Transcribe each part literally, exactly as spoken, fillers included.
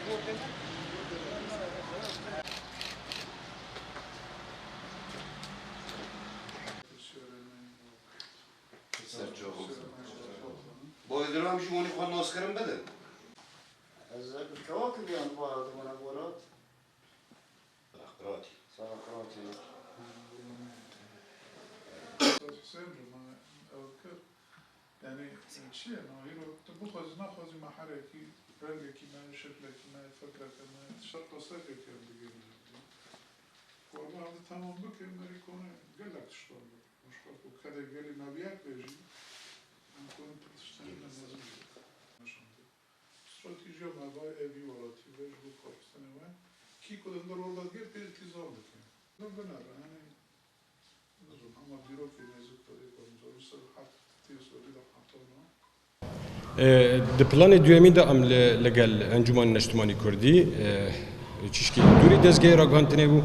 Ser çaxo. Bo vê dilo em jî wanî xwe naskirin bidin. Ez bi kewa kiriyan xwe dibûna welat. Saraqiratî. Saraqiratî. Hüseyin Rima ew kir. Yani çi ye? Ma îro tu bixwazî, naxwazî, me herekî, rengekî me, şeklekî me, fikreke me, tişta qastekekî em digihînin. Ku em evde temam bikin, merî kone gelek tiştan be. Başka ku kedê gelî me bi yek bêjî, em kone pir tiştên ne mezin bî. Stratejiya me vay evî welatî ve ji bo parastinê we. Kî ku li vir orda digê pê îltîzam dike. Li binere, yani, Ama dîrokê nêzik xwedê ku em zarî ser heft tê serî de hetana. E, di planê duyemî de em li, li gel Encûmanê Neştimanî Kurdî, e, çişkî dûrî dezgehê ragihandinê bû,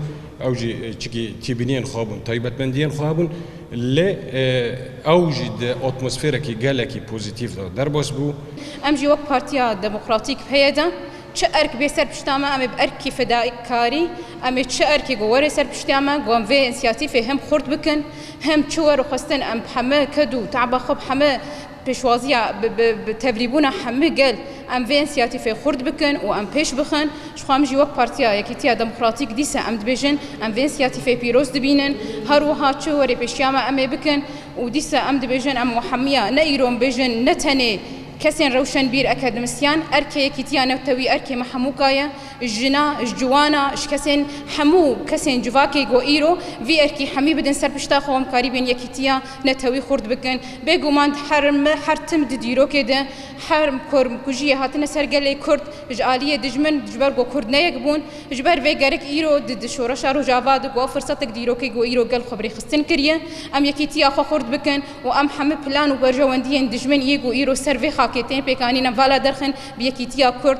ew jî, e, çikî tîbîniyên xwe bûn, taybetmendiyên xwe bûn, lê, e, ew jî di atmosferekî gelekî pozîtîf de derbas bû. Em jî wek Partiya Demokratîk P Y D, çi erk bê ser pişta me, em ê bi erkî fedaikarî, em ê çi erkê ku were ser piştiya me, ku em vê însiyatîfê hem xurt bikin, hem çi were xwestin, em bi heme ked û te'ba xwe, bi heme pêşwaziya, bi, bi, bi tevlîbûna hemî gel, em vê însiyatîfê xurt bikin û em pêş bixin. Ji xwe em jî wek Partiya Yekîtiya Demokratîk dîse em dibêjin, em vê însiyatîfê pîroz dibînin. Her wiha çi were pêşiya me em ê bikin û dîse em dibêjin, em wehemiya ne îro em bêjin, ne tenê kesên rewşenbîr, akademîsyen, erkê yekîtiya netewî, erkê me hemûka ye, jina, ji ciwana, ji kesên, hemû kesên civakê ku îro vî erkî hemî bidin ser pişta xwe, em karî bên yekîtiya netewî xurt bikin. Bêguman her me, her tim di dîrokê de, her korkujiyê hatine ser gelê Kurd ji aliyê dijmin, ji ber ku Kurd ne yek bûn, Ji ber vê gerek îro di, di şoreşa Rojava de ku ew firsetek dîrokê ku îro gel xwe bi rêxistin kiriye, em yekîtiya xwe xurt bikin û em hemî plan û berjewendiyên dijmin yê ku îro ser vê xakê tên pêkanîn em vala derxin bi yekîtiya Kurd.